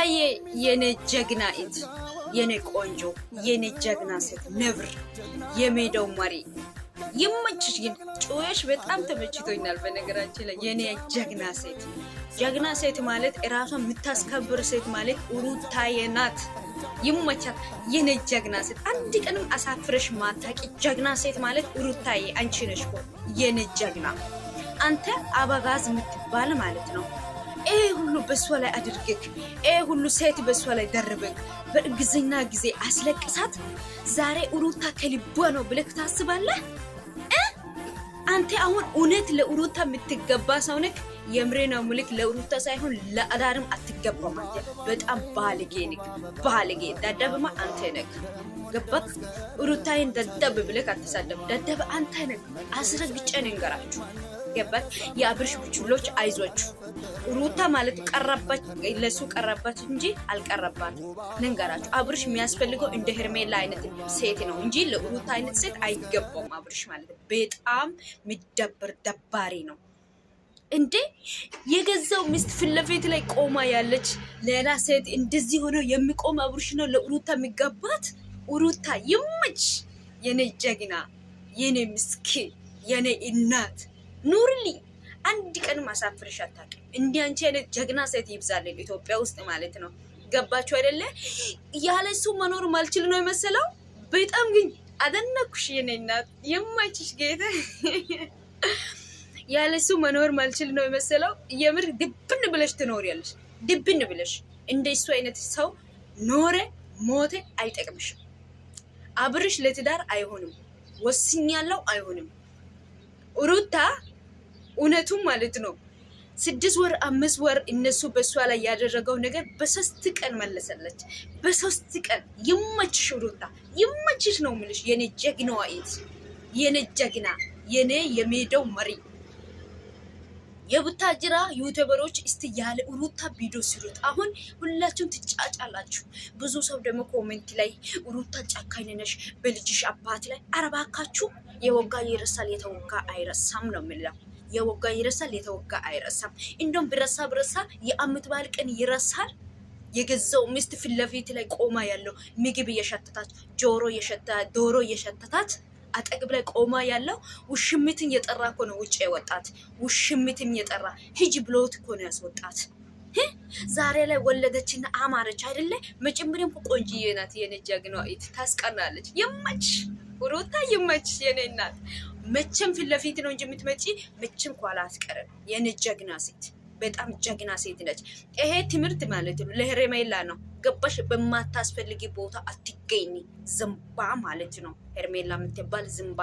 ሩታዬ የኔ ጀግና እህት፣ የኔ ቆንጆ፣ የኔ ጀግና ሴት፣ ነብር፣ የሜዳው መሪ ይመችሽ። ግን ጩኸሽ በጣም ተመችቶኛል። በነገራችን ላይ የኔ ጀግና ሴት፣ ጀግና ሴት ማለት እራሷን የምታስከብር ሴት ማለት ሩታዬ ናት። ይመቻት የኔ ጀግና ሴት። አንድ ቀንም አሳፍረሽ ማታቂ ጀግና ሴት ማለት ሩታዬ አንቺ ነሽ እኮ የኔ ጀግና። አንተ አበጋዝ የምትባል ማለት ነው። ይሄ ሁሉ በሷ ላይ አድርገክ፣ ይሄ ሁሉ ሴት በሷ ላይ ደርበክ፣ በእርግዝና ጊዜ አስለቅሳት። ዛሬ ሩታ ከልቧ ነው ብለክ ታስባለህ? አንተ አሁን እውነት ለሩታ የምትገባ ሰው ነክ? የምሬ ነው ምልክ ለሩታ ሳይሆን ለአዳርም አትገባም። አንተ በጣም ባለጌ ነክ፣ ባለጌ ደደብማ አንተ ነክ። ገባክ? ሩታዬን ደደብ ብለክ አትሳደብ። ደደብ አንተ ነክ። አስረግጬ ልንገራችሁ። ገባክ? የአብርሽ ቡችሎች አይዟችሁ። ሩታ ማለት ቀረባች፣ ለሱ ቀረባች እንጂ አልቀረባት። ልንገራችሁ፣ አብርሽ የሚያስፈልገው እንደ ሄርሜላ አይነት ሴት ነው እንጂ ለሩታ አይነት ሴት አይገባውም። አብርሽ ማለት በጣም የሚደብር ደባሪ ነው። እንዴ የገዛው ሚስት ፊት ለፊት ላይ ቆማ ያለች ሌላ ሴት እንደዚህ ሆኖ የሚቆም አብርሽ ነው ለሩታ የሚገባት። ሩታ ይመች፣ የኔ ጀግና፣ የኔ ምስኪን፣ የኔ እናት ኑርልኝ። አንድ ቀን ማሳፍርሽ አታውቂም። እንዲህ አንቺ አይነት ጀግና ሴት ይብዛልን ኢትዮጵያ ውስጥ ማለት ነው። ገባችሁ አይደለ? ያለ እሱ መኖር ማልችል ነው የመሰለው። በጣም ግን አደነኩሽ የኔ እናት፣ የማይችሽ ጌታ። ያለ እሱ መኖር ማልችል ነው የመሰለው። የምር ድብን ብለሽ ትኖሪያለሽ። ድብን ብለሽ እንደ እሱ አይነት ሰው ኖረ ሞተ አይጠቅምሽም። አብርሽ ለትዳር አይሆንም፣ ወስኛለው አይሆንም። ሩታ እውነቱም ማለት ነው 6 ወር 5 ወር እነሱ በእሷ ላይ ያደረገው ነገር በ3 ቀን መለሰለች። በ3 ቀን። ይመችሽ ሩታ፣ ይመችሽ ነው የምልሽ። የኔ ጀግናዋ እህት፣ የኔ ጀግና፣ የኔ የሜዳው መሪ። የቡታጅራ ዩቲዩበሮች እስቲ ያለ ሩታ ቪዲዮ ስሩት። አሁን ሁላችሁም ትጫጫላችሁ። ብዙ ሰው ደግሞ comment ላይ ሩታ ጨካኝ ነሽ በልጅሽ አባት ላይ። አረባካችሁ የወጋ ይረሳል የተወጋ አይረሳም ነው የምለው። የወጋ ይረሳል፣ የተወጋ አይረሳም። እንደውም ብረሳ ብረሳ የአመት በዓል ቀን ይረሳል። የገዛው ሚስት ፊት ለፊት ላይ ቆማ ያለው ምግብ እየሸተታት፣ ጆሮ እየሸተ ዶሮ እየሸተታት አጠገብ ላይ ቆማ ያለው ውሽሚትን የጠራ እኮ ነው ውጭ የወጣት። ውሽሚትን የጠራ ሂጅ ብሎት እኮ ነው ያስወጣት። ዛሬ ላይ ወለደችና አማረች አይደለ? መጀመሪያም እኮ ቆንጅዬ ናት። የኔ ጀግናዋ ታስቀናለች። የማች ሩታ ይመች የኔ እናት። መቼም ፊት ለፊት ነው እንጂ የምትመጪ መቼም ኋላ አትቀርም። የኔ ጀግና ሴት በጣም ጀግና ሴት ነች። ይሄ ትምህርት ማለት ነው ለሄርሜላ ነው። ገባሽ? በማታስፈልጊ ቦታ አትገኝ። ዝምባ ማለት ነው ሄርሜላ የምትባል ዝምባ።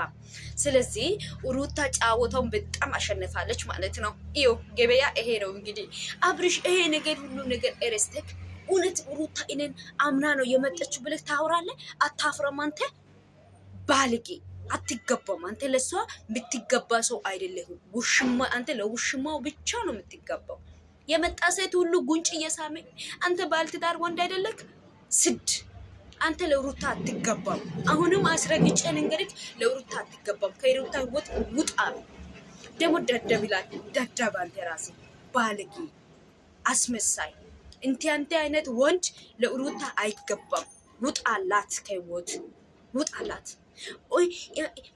ስለዚህ ሩታ ጫወታውን በጣም አሸንፋለች ማለት ነው። እዩ ገበያ ይሄ ነው እንግዲህ። አብርሽ ይሄ ነገር ሁሉ ነገር ኤረስተክ እውነት ሩታ እኔን አምና ነው የመጠችው ብለህ ታወራለህ? አታፍረም አንተ ባልጌ? አትገባም። አንተ ለሷ የምትገባ ሰው አይደለህም። ውሽማ አንተ ለውሽማው ብቻ ነው የምትገባው። የመጣ ሴት ሁሉ ጉንጭ እየሳመ አንተ ባልትዳር ወንድ አይደለክ? ስድ አንተ ለሩታ አትገባም። አሁንም አስረግጬ ልንገርህ፣ ለሩታ አትገባም። ከሩታ ህይወት ውጣ። ደግሞ ደደብ ይላል። ደደብ አንተ ራስህ ባለጌ፣ አስመሳይ። እንቲ አንተ አይነት ወንድ ለሩታ አይገባም። ውጣላት፣ ከህይወት ውጣላት። ኦይ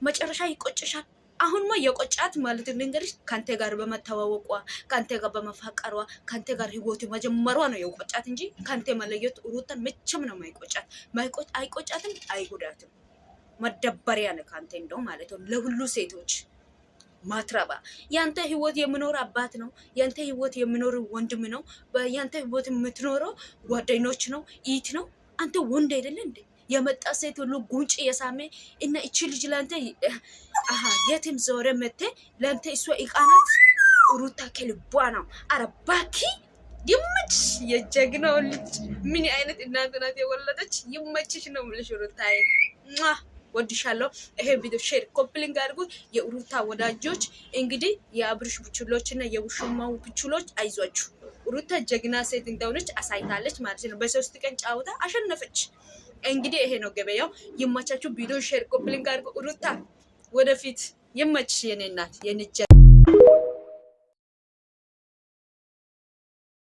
መጨረሻ ይቆጭሻል። አሁንማ የቆጫት ማለት ልንገርሽ፣ ከአንተ ጋር በመተዋወቋ፣ ከአንተ ጋር በመፋቀሯ፣ ከአንተ ጋር ህይወት መጀመሯ ነው የቆጫት እንጂ ከአንተ መለየት ሩታን መቼም ነው ማይቆጫት። አይቆጫትም፣ አይጎዳትም። መደበሪያ ነው ከአንተ እንደው ማለት ነው ለሁሉ ሴቶች ማትረባ። ያንተ ህይወት የምኖር አባት ነው። ያንተ ህይወት የምኖር ወንድም ነው። ያንተ ህይወት የምትኖረው ጓደኞች ነው፣ ኢት ነው። አንተ ወንድ አይደለ እንዴ? የመጣ ሴት ሁሉ ጉንጭ የሳመ እና እቺ ልጅ ለአንተ አሃ የትም ዞረ መተ ለአንተ እሷ እቃናት። ሩታ ከልቧ ነው። አረባኪ ይመችሽ፣ የጀግናው ልጅ ምን አይነት እናት ናት የወለደች? ይመችሽ ነው የምልሽ ሩታዬ፣ ወድሻለሁ። ይሄ ቪዲዮ share copy link አድርጉት። የሩታ ወዳጆች እንግዲህ የአብርሽ ቡችሎች እና የውሽማው ቡችሎች አይዟችሁ። ሩታ ጀግና ሴት እንደሆነች አሳይታለች ማለት ነው። በ3 ቀን ጫወታ አሸነፈች። እንግዲህ ይሄ ነው ገበያው። ይመቻችሁ። ቪዲዮ share copy link አድርጉ። ሩታ ወደፊት ይመችሽ የኔ እናት የኔ።